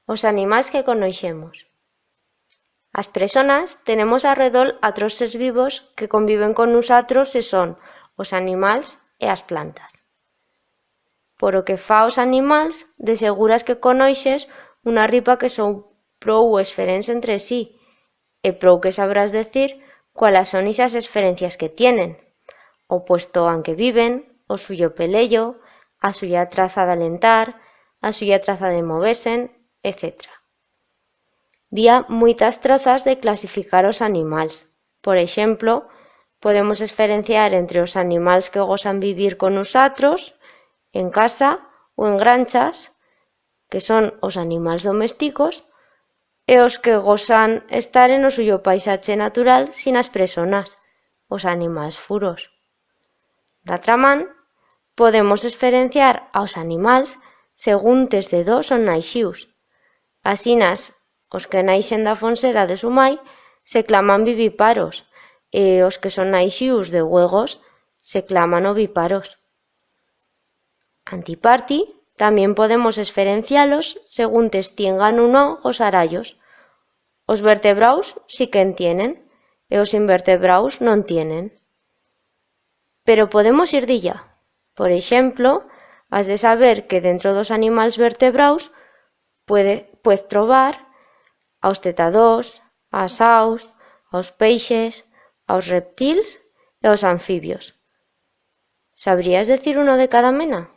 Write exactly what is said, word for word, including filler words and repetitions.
Os animals que conoixemos. As presonas tenemos arredol atros sers vivos que conviven con nusatros e son os animals e as plantas. Por o que fa aos animals, de seguras que conoixes una ripa que son prou esferents entre sí, e prou que sabrás decir cualas son ixas esferencias que tienen, o puesto an que viven, o suyo peleyo, a suya traza d'alentar, a suya traza de mover-se'n, etcetera. Bi ha muitas trazas de clasificar os animals. Por eixemplo, podemos esferenciar entre os animals que gosan vivir con nusatros, en casa u en granchas, que son os animals domésticos, e os que gosan estar en o suyo paisache natural sin as presonas, os animals furos. D'atra man, podemos esferenciar aos animals seguntes de do son naixius. Asinas, os que naixen d'a fonsera de su mai se claman viviparos, e os que son naixius de uegos se claman oviparos. Antiparti, tamién podemos esferenciar-los seguntes tiengan u no gosarallos. Os vertebraus sí que en tienen, e os invertebraus no'n tienen. Pero podemos ir dillá. Por eixemplo, has de saber que dentro d'os animals vertebraus puede, puez trobar aos tetadors, as aus, aos peixes, aos reptils e aos anfibios. Sabrías decir uno de cada mena?